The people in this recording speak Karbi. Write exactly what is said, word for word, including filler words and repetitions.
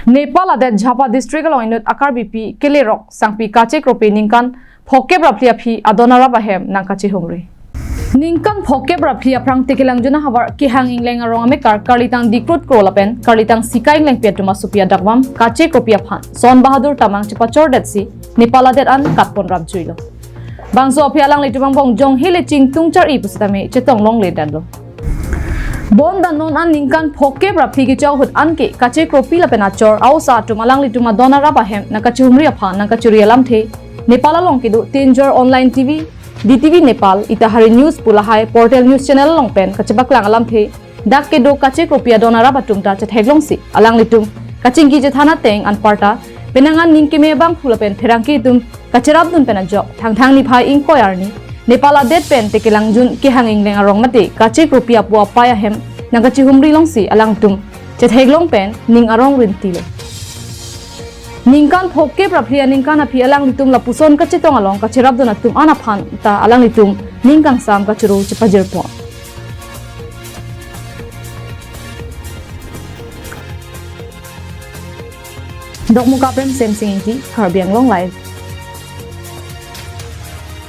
Nepal adet Jhapa district along inut a-Karbipi kelerok sangpi Kache Kropi ningkan phokep ra phli aphi adon arap ahem nangkachihumri. Ningkan phokep ra phli aphrang Tekelangjun ahavar Kehang Engleng arong amekar karlitang Dikrut Kro lapen karlitang Sika Englengpi atum asopi adakvam Kache Kropi aphan Son Bahadur Tamang chepachordetsi Nepal adet an katpon rapjuilo. Bangso aphi alanglitum angbong jonghe le chingtung char-i pusitame chetong longledetlo. Bonta non an ningkan phokep ra phli kechok ahut anke Kache Kropi lapen achor a-osa atum alanglitum adon arap ahem nangkachihumri aphan nangkachiri alamthe Nepal along kedo Tenjor Online T V, D T V Nepal, Itahari News pu lahai portal news channel along pen kachepaklang alamthe dak kedo Kache Kropi adon arap atum ta chetheklongsi alanglitum kachingki chethan ateng anparta penang an ning keme abangphu lapen pherangke atum kacherapdun pen ajok Thangthang niphai ingkoi arni Nepal adet pen Tekelangjun Kehang Engleng arong mate Kache Kropi apo apai ahem nangkachihumri longsi alangtum chetheklong pen ning arong rintilo. Ningkan phokep ra phli aningkan aphi alanglitum lapuson kachetong along kacherapdun atum an aphan ta alanglitum ning kangsam kachoro chepajirpo. Dokmoka pen Semsing Ingti, Karbi Anglong Live.